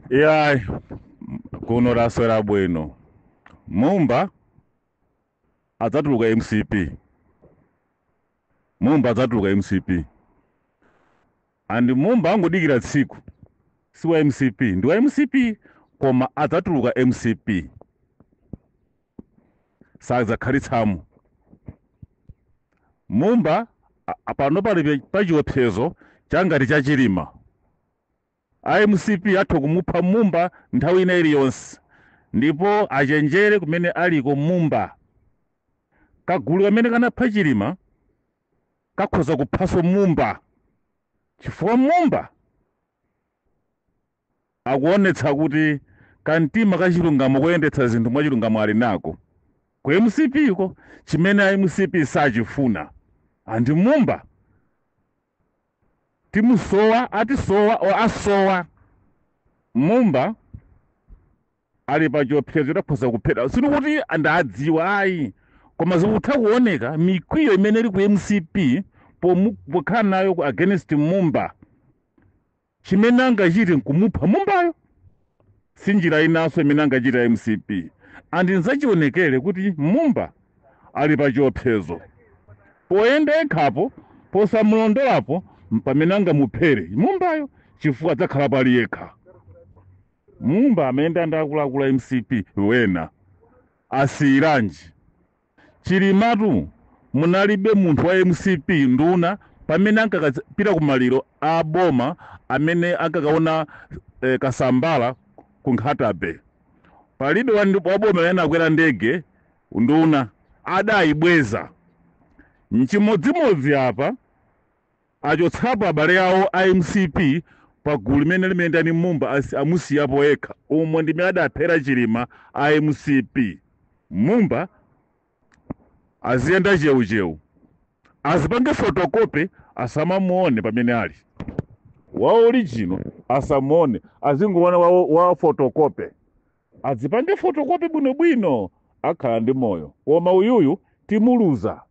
Iyayi, kuno taswera bwino. Mumba adzatuluka MCP. Mumba adzatuluka MCP. And Mumba angodikira tsiku. Si wa MCP, ndi wa MCP koma adzatuluka MCP. Sadzakhalitsamo. Mumba pano pali pa chiopsezo changati cha Chilima. A MCP atha kumupha Mumba nthawi ina iliyonse, ndipo achenjere kumene aliko Mumba. Kagulu kamene kanapha Chilima kakhoza kuphaso Mumba, chifukwa Mumba akuonetsa kuti kamtima kachilungamo koyendetsa zinthu mwachilungamo ali nako ku MCP ko, chimene a MCP sachifuna. And Mumba timusowa, atisowa o asowa. Mumba ali pa chiopsezo chakhoza kuphedwa. Sindikuti ndadziwa ayi, koma zikutha kuoneka mikwiyo imene ili ku MCP pokhala nayo ku against Mumba. Chimene angachite nkumupha Mumbayo, si njira inanso imene angachita MCP. And nzachionekere kuti Mumba ali pa chiopsezo poyenda yekhapo, posamulondolapo pamene angamuphere Mumbayo, chifukwa adzakhala pali yekha. Mumba amene ndi akuluakulu a MCP wena asiyiranji Chilimatu. Munalibe munthu wa MCP nduna pamene ankakapita kumaliro a boma, amene ankakaona Kasambala ku Nkhata Bay. Palibe wa boma amene akwera ndege nduna adayibweza. Nchimodzimodzi apa, achotsapo abale awo a MCP pa gulu limene limene ndi Mumba, amusiyapo yekha. Umwe ndimene adaphera Chilima a MCP. Mumba aziyenda cheucheu, azipange photocopy, asamamuone pamene ali wa original, asamuone, azingoona wa photocopy. Azipange photocopy bwinobwino, akhala ndi moyo. Koma uyuyu timuluza.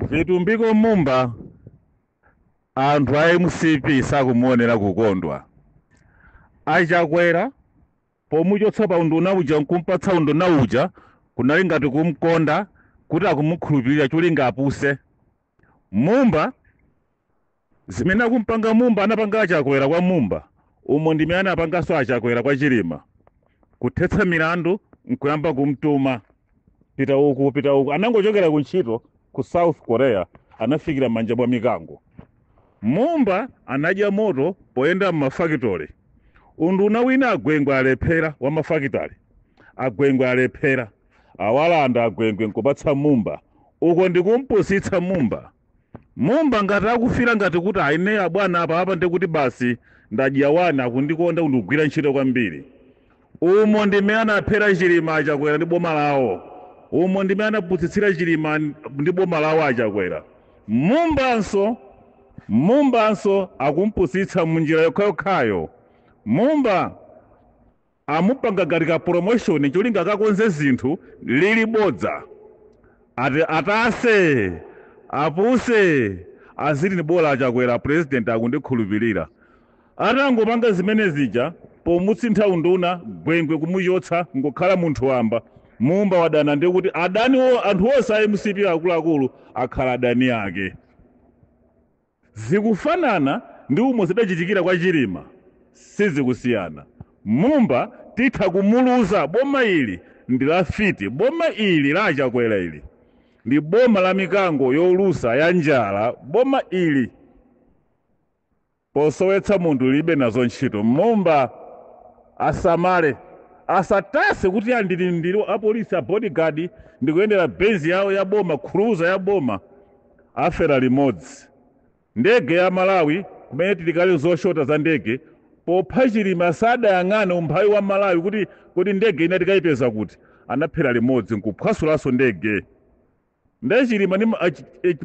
Vitumbiko Mumba, anthu a MCP sakumuonera kukondwa. Achakwera pomuchotsa pa unduna uja nkumpatsa unduna uja, kunali ngati kumkonda kuti akumukhulupirira, cholinga apuse Mumba. Zimene akumpanga Mumba, anapanga Achakwera kwa Mumba, umo ndimene anapanganso Achakwera kwa Chilima, kuthetsa milandu nkuyamba kumtuma, pita uku, pita uku. Anangochokera kuntchito ku South Korea, anafikira manja mwa mikango. Mumba anadya moto poyenda mmafakitole. Unduna wina agwengwe alephera, wa mafakitale agwengwe alephera, awalanda agwengwe nkupatsa Mumba. Uko ndikumpusitsa Mumba. Mumba ngati akufira ngati kuti aine abwana apa apa, ndikuti basi ndadya wani, akundikonda, kundigwira ntchito kwambiri. Umo ndimene anaphera Chilima Achakwera ndi boma lawo, umo ndimene anapusitsira Chilima ndi boma lawo Achakwera. Mumbanso, Mumbanso akumpusitsa munjira yokhayokhayo. Mumba amupanga ngati ka promotion, cholinga akakonze zinthu, lili bodza. Ati atase apuse, aziti ni bola Achakwera president akundikhulupirira. Atangopanga zimene zija, pomutsintha unduna gwengwe kumuchotsa ngokhala munthu wamba, Mumba wadana ndi kuti adani anthu onse a MCP akuluakulu akhala adani ake. Zikufanana ndi umo zidachitikira kwa Chilima, sizikusiyana. Mumba titha kumuluza. Boma ili ndi la fiti. Boma ili la Achakwera ili ndi boma la mikango yolusa ya njala. Boma ili posowetsa munthu libe nazo ntchito. Mumba asamale, asatase kuti andili ndili apolisi a bodyguard, ndikuyendera Benzi yawo ya boma, cruiser ya boma. Afera limodzi. Ndege ya Malawi kumene tilikale zoshota za ndege, popha Chilima sadayang'ane umphawi wa Malawi kuti ndege ina tikayipeza kuti. Anaphera limodzi nkuphwasulanso ndege. Nde Chilima ndi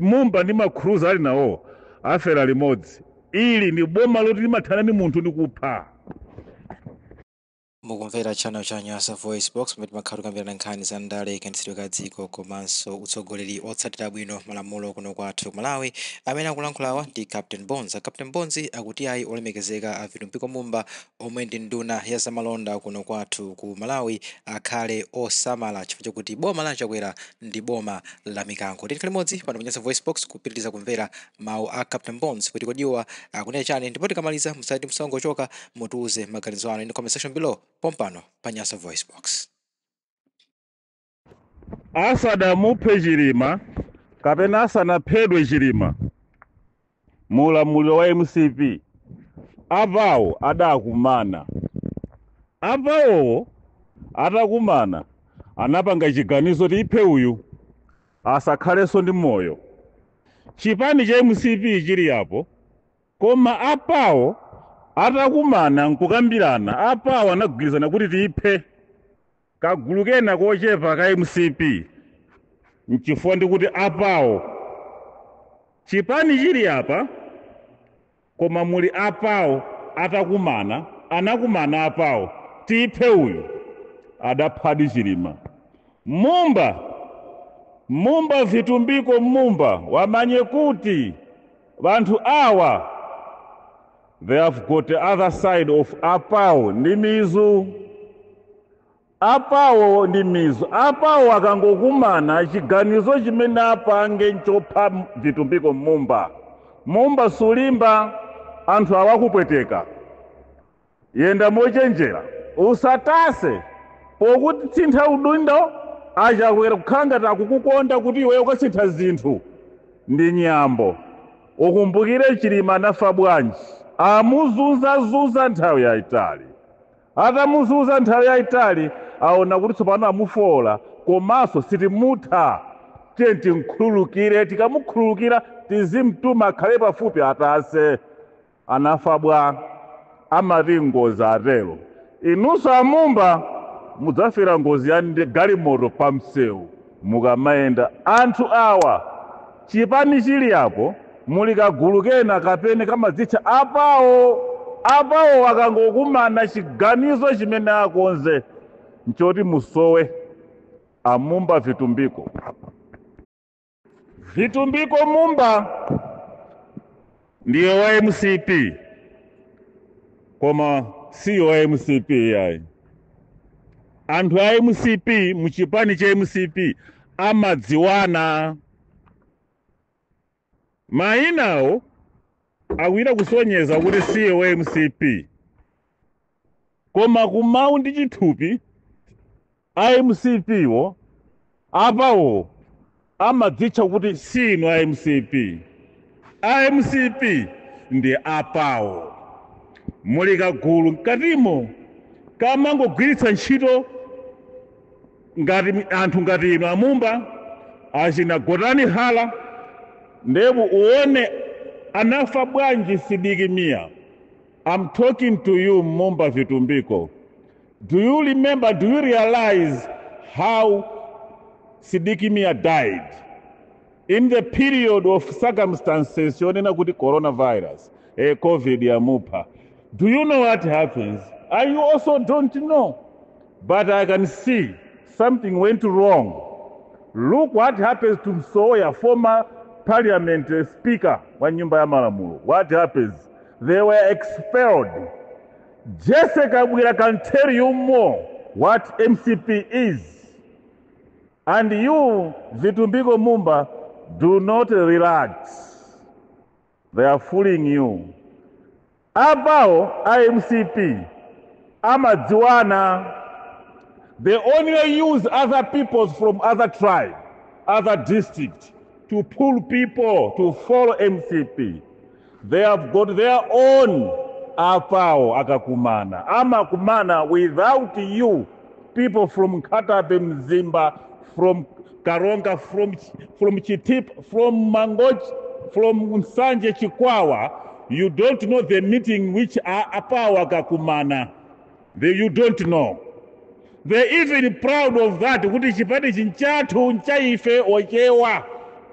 Mumba ndi ma cruiser ali nawo afera limodzi. Ili ndi boma loti limathana ndi munthu ndi kupha. Mukumvera channel cha Nyasa Voice Box, pamene timakhala tikukambirana nkhani za ndale, kayendetsedwe ka dziko komanso utsogoleri otsatira bwino malamulo kuno kwathu ku Malawi. Amene akulankhulawa ndi Captain Bones. Captain Bones akuti ayi, olemekezeka a Vitumbiko Mumba, omwe ndi nduna ya zamalonda kuno kwathu ku Malawi, akhale osamala chifukwa chokuti boma la Chakwera ndi boma la mikango. Tikhale limodzi pano pa Nyasa Voice Box kupitiriza kumvera mawu a Captain Bones kuti kodiwa akunena chani, ndipo tikamaliza musati musangochoka, mutiuze maganizo anu in the comment section below pompano pa Nyasa Voice Box. Asadamuphe Chilima kapena asanaphedwe Chilima muulamuliro wa MCP, apawo adakumana. Apawowo atakumana anapanga chiganizo, tiphe uyu, asakhalenso ndi moyo. Chipani cha MCP chili apo, koma apawo atakumana nkukambirana, apawo anagwirizana kuti tiphe kagulu kena kochepa ka MCP. Nchifukwa ndikuti apawo, chipani chili apa, koma muli apawo atakumana, anakumana apawo, tiphe uyu. Adaphadi Chilima. Mumba, Mumba, Vitumbiko Mumba, wamanye kuti vanthu awa, they have got the other side of apawo ndi mizu. Apawo ndi mizu. Apawo akangokumana, chiganizo chimene apange nchopha Vitumbiko Mumba. Mumba, sulimba, anthu awakupweteka. Yenda mochenjera, usatase pokuti tsintha udindo. Achakwera kukhala ngati akukukonda kuti iweyo ukasintha zinthu ndi nyambo. Ukumbukire Chilima anafa bwanji. Amuzunzazunza nthawi yayitali. Atamuzunza nthawi yayitali, aona kuti tsopano amufola, komanso sitimutha, tiye timkhululukire. Tikamukhululukira, tizimtuma akhale pafupi atase. Anafa bwa? Amati ngozi atero. Inunso amumba mudzafera ngozi ya galimoto pa msewu mukamayenda. Anthu awa, chipani chili apo, muli kagulu kena kapene kamadzitcha apawo. Apawo akangokumana, chiganizo chimene akonze nchoti musowe. Amumba, Vitumbiko, Vitumbiko Mumba ndiye wa MCP, koma siyo wa MCP yayi. Anthu a MCP, muchipani cha MCP amadziwana mayinawo, akuita kusonyeza kuti siye wa MCP, koma kumawu ndi chithupi a MCP wo apawo amadzitcha kuti sinu a MCP. A MCP ndi apawo. Muli kagulu mkatimo kamangogwiritsa ntchito ngati anthu ngati inu amumba, achina Gotani Hala. Ndebu uone anafa bwanji Sidik Mia. I'm talking to you, Mumba Vitumbiko. Do you remember, do you realize how Sidik Mia died? In the period of circumstances yonena kuti coronavirus, COVID yamupha. Do you know what happens? I also don't know, but I can see something went wrong. Look what happens to Msoya, former parliament speaker wa nyumba ya malamulo. What happens? They were expelled. Jesse Kabwira can tell you more what MCP is. And you, Vitumbiko Mumba, do not relax. They are fooling you. Apawo a MCP amadziwana. They only use other peoples from other tribe, other district to pull people to follow MCP. They have got their own. Apawo akakumana, amakumana without you. People from Nkhata Bay, Mzimba, from Karonga, from Chitipa, from Mangochi, from Nsanje, Chikwawa, you don't know the meeting which are apawo akakumana. You don't know. They even proud of that kuti chipani chinchathu nchaife ochewa.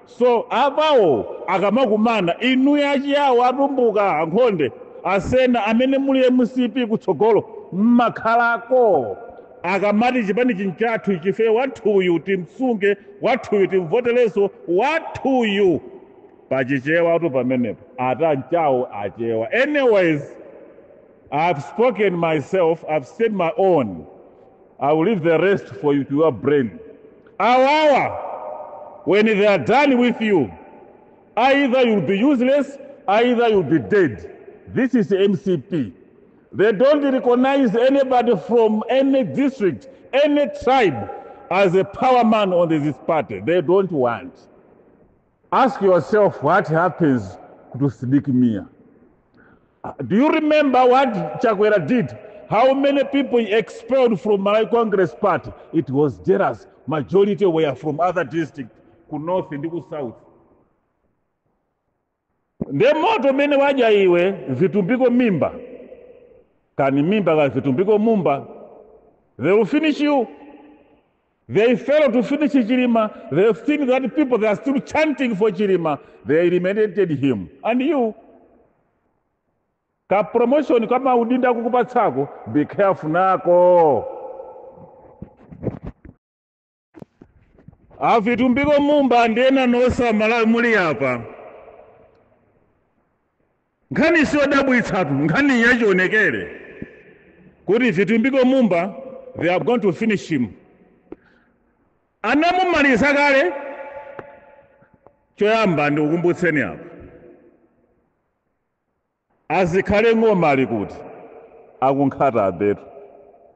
So apawo akamakumana, inu yachiyawo, atumbuka, ankhonde, Asena amene muli MCP kutsogolo mmakhalako. Akamati chipani chinchathu chife, wathuyu timsunge, wathuyu timvotereso, wathuyu pachichewa tu pamenepo atanchawo achewa. Anyways, I've spoken myself, I've said my own. I will leave the rest for you to your brain. Awawa, when they are done with you, either you'll be useless, either you'll be dead. This is MCP. They don't recognize anybody from any district, any tribe as a power man on this party. They don't want. Ask yourself what happens to Sidik Mia. Do you remember what Chakwera did? How many people he expelled from Malawi Congress Party? It was jealous. Majority were from other districts, ku north ndi ku south. Nde moto mene waja iwe Vitumbiko mimba. Kani mimba ka Vitumbiko Mumba. They will finish you. They failed to finish Chilima. They have seen that people, they are still chanting for Chilima. They eliminated him. And you, ka promotion kama udinda kukupatsako, be careful nako. Avitumbiko Mumba ndena nosa Malawi muli apa. Nkhani siyodabwitsatu, nkhani yachionekere. Kuti Vitumbiko Mumba, they are going to finish him. Anamumaliza kale. Choyamba ndikukumbutseni apa. Azikhale Ng'oma ali kuti akunkhata abetu.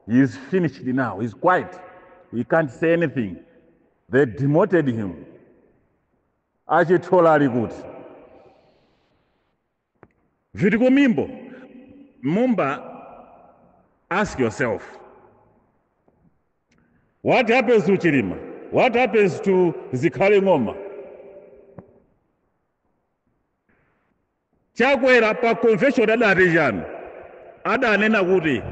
He is finished now. He's quiet. He can't say anything. They demoted him. Achithola ali kuti. Vitumbiko Mimbo. Mumba, ask yourself, what happens to Chilima? What happens to Zikhale Ng'oma? Chakwera pa convention adati chani? Adanena kuti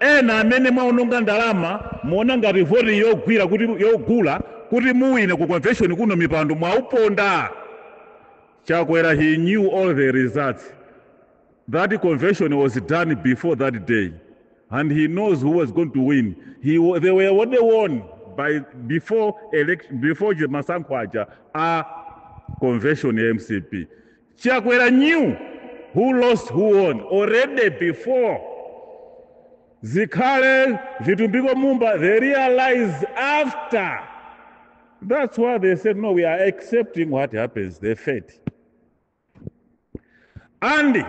ena amene mwaononga ndalama muona ngati voti yogwira kuti yogula kuti muwine ku convention kuno mipando mwauponda. Chakwera, he knew all the results. That convention was done before that day, and he knows who was going to win. They were what they won by before election, before masankho aja a convention ya MCP. Chakwera knew who lost, who won already before. Zikhale, Vitumbiko Mumba, they realized after. That's why they said, no, we are accepting what happens, the fate. And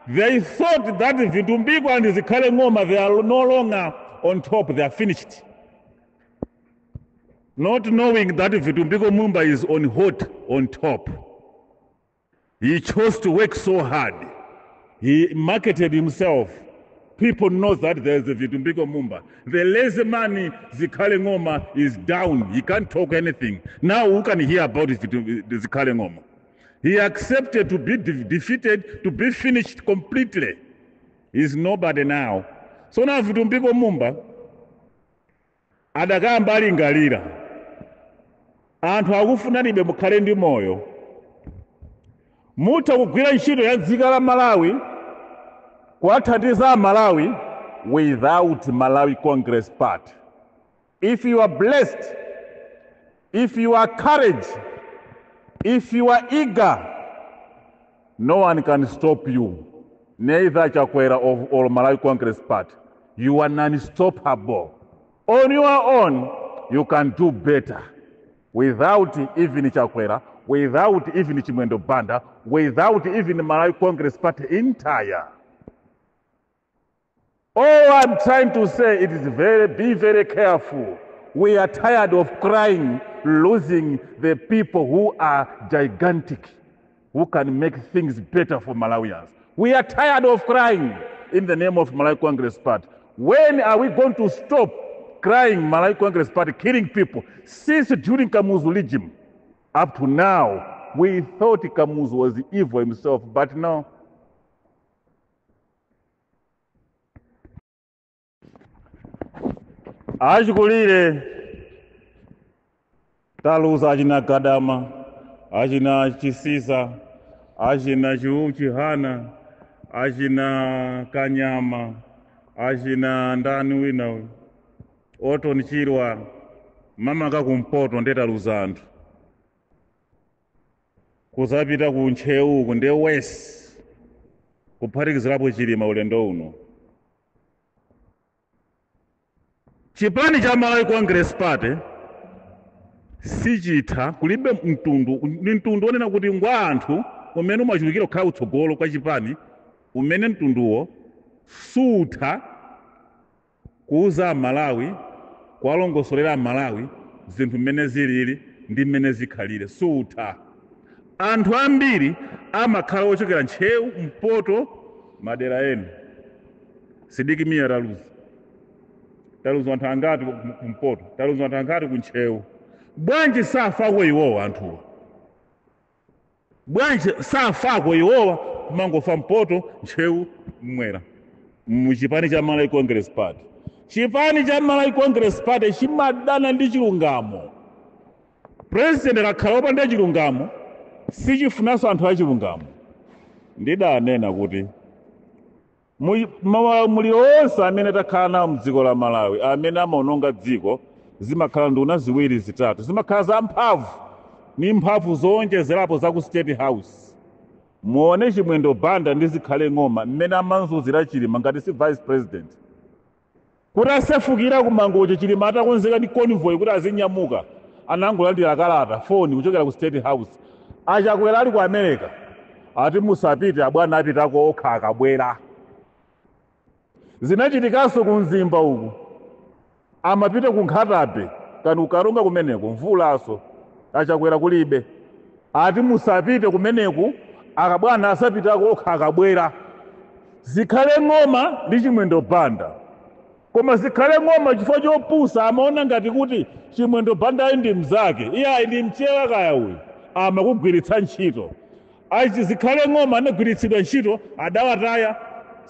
they thought that Vitumbiko and Zikhale Ng'oma, they are no longer on top, they are finished. Not knowing that Vitumbiko Mumba is on hot on top. He chose to work so hard. He marketed himself. People know that there's a Vitumbiko Mumba. The lazy man, Zikhale Ng'oma, is down. He can't talk anything. Now who can hear about Zikhale Ng'oma? He accepted to be defeated, to be finished completely. He's nobody now. So now Vitumbiko Mumba, adakamba alingalira. Anthu akufunanibe mukhale ndi moyo. Mutha kugwira ntchito ya dziko la Malawi, kuwathandiza Malawi without Malawi Congress Party. If you are blessed, if you are courage, if you are eager, no one can stop you. Neither Chakwera or Malawi Congress Party. You are non-stoppable. On your own, you can do better. Without even Chakwera, without even Chimwendo Banda, without even Malawi Congress Party entire. All I'm trying to say it is be very careful. We are tired of crying, losing the people who are gigantic, who can make things better for Malawians. We are tired of crying in the name of Malawi Congress Party. When are we going to stop crying Malawi Congress Party, killing people? Since during Kamuzu regime, up to now, we thought Kamuzu was evil himself, but no. Achikulire taluza achina Gadama, achina Chisisa, achina Chihana, Achina Kanyama, achina ndani wina uyu, Orton Chirwa, mama kakumpoto ndetaluza anthu kuzapita ku Ntcheu uku ndiye west, kuphatikizirapo Chilima ulendo uno. Chipani cha Malawi Congress Party sichitha, kulibe mtundu, ni mtundu onena kuti ngwa anthu umene umachulukira kukhala utsogolo kwa chipani, umene mtunduwo sutha kuuza Malawi, kuwalongosolera Malawi zinthu mmene zilili ndi mmene zikhalire. Sutha. Anthu ambiri amakhala ochokera Ntcheu, Mpoto, madera ena. Sidik Mia taluza, taluza anthu angati kumpoto, taluza anthu angati ku Ntcheu. Bwanji safako iwowa anthuwa? Bwanji safako iwowa? Kumangofa Mpoto, Ntcheu, Mwera muchipani cha Malawi Congress Party. Chipani cha Malawi Congress Party chimadana ndi chilungamo. President akakhala wopanda chilungamo, sichifunanso anthu achilungamo. Ndidanena kuti maulamuliro onse amene takhala nawo mdziko la Malawi, amene amaononga dziko, zimakhala nduna ziwiri zitatu, zimakhala za mphamvu ni mphamvu zowonjezerapo za ku State House. Muone Chimwendo Banda ndi Zikhale Ng'oma mmene amanzuzira Chilima ngati si vice president, kuti asefukira kumangocho. Chilima atakonzeka ndi convoy kuti azinyamuka, anangolandira kalata, foni kuchokera ku State House, achakwera ali ku America, ati musapite abwana, apitako okha akabwera. Zinachitikanso ku Mzimba uku, amapita ku Nkhatabe kani kukaronga kumeneko, mvulaso, achakwera kulibe, ati musapite kumeneku, akabwana asapitako okha akabwera. Zikhale Ng'oma ndi Chimwendo Banda, koma Zikhale Ng'oma chifukwa chopusa amaona ngati kuti Chimwendo Banda ayi ndi mzake, iye ayi ndi mchewa kaya uyu, amakugwiritsa ntchito. Achi Zikhale Ng'oma anagwiritsidwa ntchito, adawataya.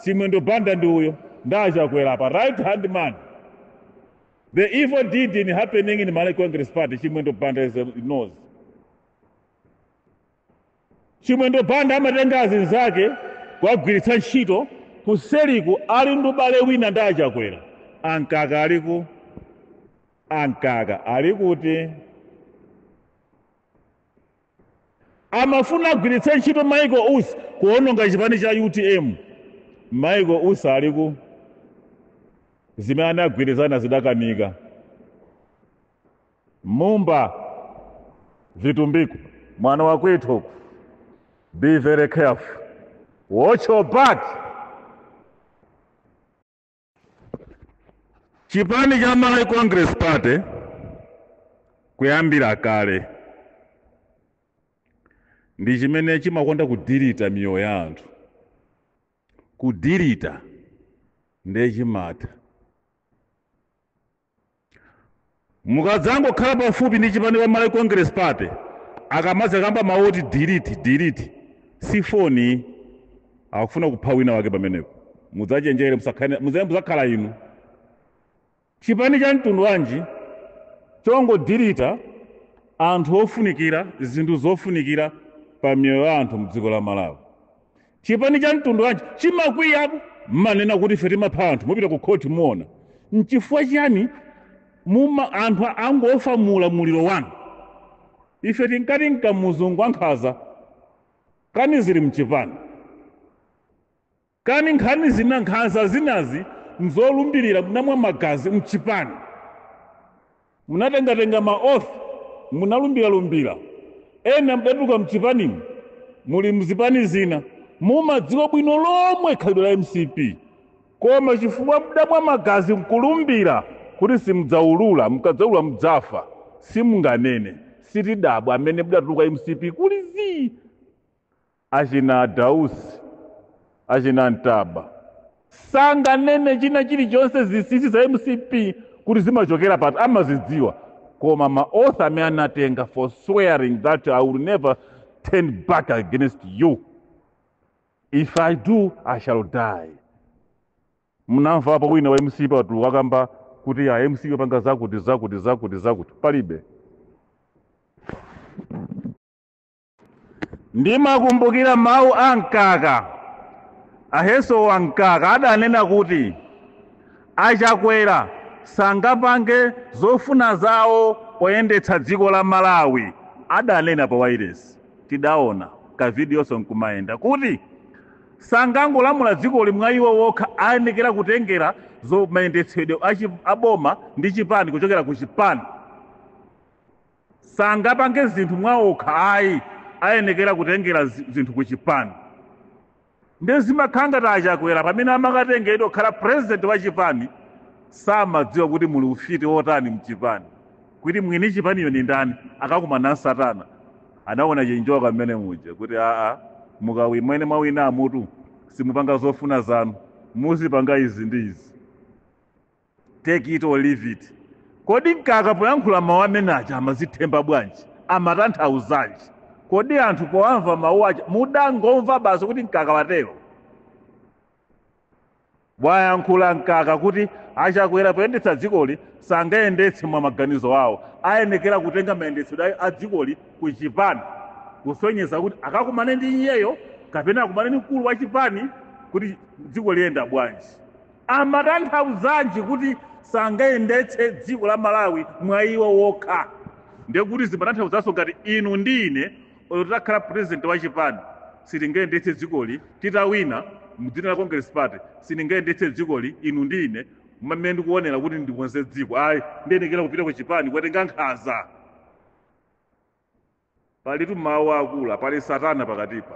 Chimwendo Banda ndi uyo ndachakwera pa right hand man. The evil deed in happening in Malawi Congress Party, Chimwendo Banda is knows. Chimwendo Banda amatenga azinzake kuwagwiritsa ntchito kuseliku, ali ndi ubale wina ndi achakwera. Ankaka aliku, ankaka ali kuti amafuna agwiritse ntchito Michael Usi kuononga chipani cha UTM. Michael Usi aliku, zimene anagwirizana zidakanika. Mumba Vitumbiko, mwana wa kwithu, be very careful, watch your back. Chipani cha Malawi Congress Party kuyambira kale ndi chimene chimakonda kudirita miyoyo ya anthu. Kudirita ndiye chimatha. Mukadzangokhala pafupi ndi chipani cha Malawi Congress Party, akamadza kamba mawu oti delete, delete, si foni, akufuna kupha wina wake pamenepo. Mudzachenjere, mudzakhala inu. Chipani cha mtundu wanji chongodirita anthu ofunikira, zinthu zofunikira pa miyoyo ya anthu mdziko la Malawi? Chipani cha mtundu wanji chimakwiyapo mmanena kuti ife timapha anthu, mupita ku khoti muona. Nchifukwa chiyani muma anthu angofa muulamuliro wanu? Ife tinkati nkamuzungu ankhaza, kani zili mchipani, kani nkhani zina nkhanza zinazi mzolumbirira, munamwa magazi mchipani, munatengatenga ma oath, munalumbiralumbira, ena mdatuka mchipanimu, muli mzipani zina, mumadziwa bwino lomwe khalidwe la MCP, koma chifukwa mudamwa magazi nkulumbira kuti simudzaulula, mukadzaulula mudzafa, simunganene. Sitidabwa amene mudatuluka MCP kuli zii, achina Dausi, achina Ntaba, sanganene china chilichonse zisisi za MCP kuti zimachokera pati, amazidziwa, koma ma oath amene anatenga for swearing that I will never turn back against you, if I do I shall die. Munamvapo wina wa MCP atuluka kamba kuti ya MCP panga zakuti zakuti zakuti zakuti? Palibe. Ndimakumbukira mawu a Mkaka Aheso Wamkaka adanena kuti aChakwera sangapange zofuna zawo poyendetsa dziko la Malawi. Adanena pa wairesi, tidaona kavidiyonso nkumayenda kuti sangangolamula dzikoli mwa iwo wokha, ayenekera kutengera mayendetsedwe aboma ndi chipani kuchokera ku chipani. Sangapange zinthu mwaokha ayi, ayenekera kutengera zinthu ku chipani. Ndi zimakhala ngati aChakwera pamene amakatengedwa kukhala president wa chipani, samadziwa kuti muli ufiti wotani mchipani, kuti mwini chipaniyo ni ndani. Akakumana satana, anaona chinjoka mmene muja kuti aa, mukawi mwene mwawina amutu simupanga zofuna zanu, muzipanga izi ndi izi, take it or leave it. Kodi Mkaka poyankhula mawu amene aja amazithemba bwanji? Amatanthauzanji? Kodi anthu powamva mawu aja mudangomva basi kuti Mkaka watero? Wayankhula Mkaka kuti aChakwera poyendetsa dzikoli sangayendetse mwa maganizo awo, ayenekera kutenga mayendetsedwe a dzikoli ku chipani, kusonyeza kuti akakumane ndi iyeyo kapena akumane ndi mkulu wa chipani kuti dziko liyenda bwanji. Amatanthauzanji kuti sangayendetse dziko la Malawi mwa iwo wokha? Ndiye kuti zimatanthauzanso ngati inu ndi ine oyo titakhala president wa chipani, sitingayendetse dzikoli. Titawina mdzina la Congress Party, sitingayendetse dzikoli inu ndi ine mmene ndikuonera kuti ndikonze dziko ayi, ndiyenekera kupita ku chipani kukatenga nkhaza. Palitu mawu akula, pali satana pakatipa.